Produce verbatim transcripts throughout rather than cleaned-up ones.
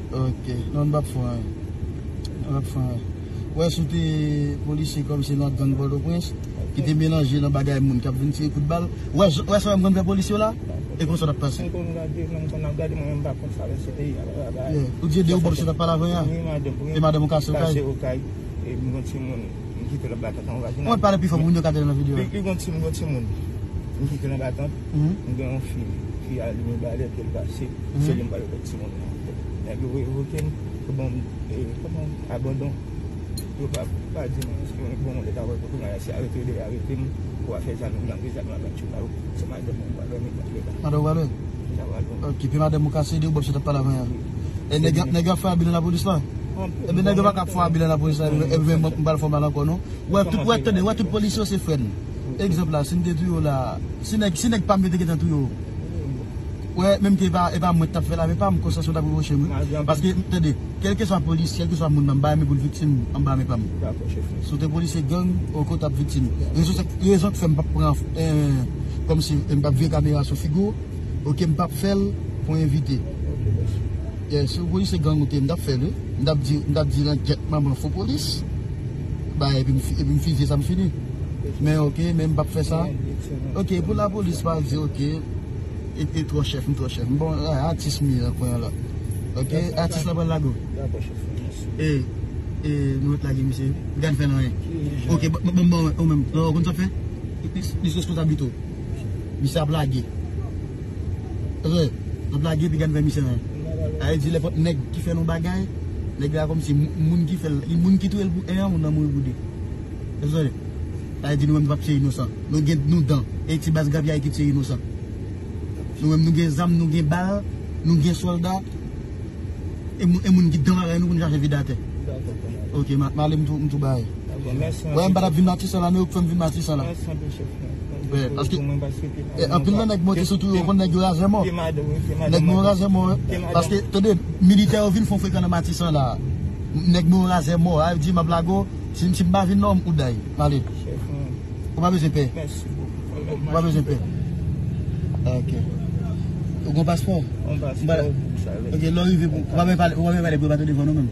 Ok, non, m p ap fè anyen. M p ap fè anyen. Wè, si w te polisye kòmsi nan gang Pòtoprens, ki te melanje nan bagay moun k ap vin tire kout bal, wè, j- wè sa menm konn fè polisye w la? E konsa w t ap pase? M konn gade, non, m konn ap gade, mwen menm m pa konn sa, men se peyi a, pa bagay. Yeah. Ou di e de ou bòb se t ap pale avè a? Wi, madanm, wi. E madanm ou kase w kay? Kase w kay. E m gon timoun, m kite l ap bat antan vajinal. Ou mèt pale pi fò pou moun yo ka tande nan videyo a. Li, li gon timoun, gon timoun. M kite l ap bat antan. Mhm. M gen yon fi, fi a li men balèt ke l pase. Mhm. Se li m pale avèk timoun nan. Nèg yo revoke m, yo ban m, e, kòman, abandon. Yo pa, pa di mwen, si yon bon moun leta wè kote mwen, si arete, yo dwe arete m, pou afè zam, m nan prizon, m ap tchou pa yo. Se madanm mwen, m pa dòmi, m pa dòmi. Madanm ou pa dòmi? M pa dòmi. Ok, pi madanm ou kase, de ou bòb se t ap pale avè a. E nèg, nèg ap fè abi nan lapolis la? Anpil. Ebyen, nèg yo pa ka fè abi nan lapolis la, ebyen, mwen, m pral fè w mal ankò, non. Wè, tout, wè, tande, wè, tout polisye yo se frè n. Egzanp la, si m te touye w la, si nèg, si nèg pa m yo te gentan touye w, wè, menm ke e pa, e pa mwen k t ap fè lavi pa m, konsyans mwen t ap rewoche m, wi. Paske, tande, kèlkeswa polis, kèlkeswa moun nan, m pa renmen pou l viktim anba men pa m. Si w te polisye gang, oke, w t ap viktim. Rezon, rezon k fè m p ap pran, eh, kòmsi, m p ap vire kamera sou figi w, oke, m p ap fè l pou envite. Yeah, si w polisye gang ou te, m t ap fè l, wi. M t ap di, m t ap di lan gyèt manman fo polis. Ba, epi m fi- epi m fizye sa m fini. Men oke, men m p ap fè sa. Oke, pou lapolis pa di oke. E, e twò chèf, m twò chèf. Bon, a, atis m ye nan kwen an la. Oke, atis la pral lage w. E, e, nou ret lage misye. Gad fè l anyen. Oke, bon, bon, bon, ou menm, ou konn sa w fè? Li, li, li responsab li tou. Misye ap lage. Tande, n ap lage epi gad fè misye anyen. A vle di nenpòt nèg ki fè nou bagay, nèg la kòmsi moun ki fè l, li moun ki touye l pou en an, moun nan mouri pou de. Tande, sa vle di nou menm nou p ap tiye inosan. Nou gen nou dan. E ti baz grapyay ki tiye inosan. Nou menm nou gen zam, nou gen bal, nou gen sòlda. E moun, e moun ki dan bagay nou pou nou chache vide atè. Ok, m ale m tou, m tou bay. Wè, m pa t ap vin Matisan la, men yo k fè m vin Matisan la. Wè, paske, e, anpil nan nèg mwen ki sou tou yo, konn nèg yo razè mò. Nèg mwen razè mò, wi. Paske, tande, militè yo vin fè frekan nan Matisan la. Nèg mwen razè mò, a di m ap lage w, si, si m pa vin non, ou day. M ale. Ou pa bezwen pè. Ou pa bezwen pè. Ok. Ou gen paspò? Ok, lè w rive, ou pa bezwen pale, ou pa bezwen pale pou yo pa te devan nou menm.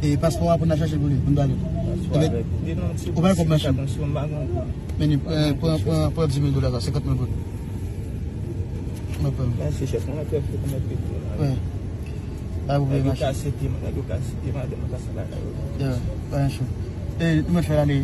E paspò a pou n al chache pou li, pou n ba li. Ou bay kòb machin. Men, pran, pran, pran dis mil dola sa, senkant mil goud. Mwen pran. Mèsi, chèf. Mwen mèt fè pou mèt fè pou. Wè. Pa pwoblèm, machin. Nèg yo ka site, nèg yo ka site madanm, yo ka site bagay yo. Ya, pa yon chou. E, nou mèt fè l ale.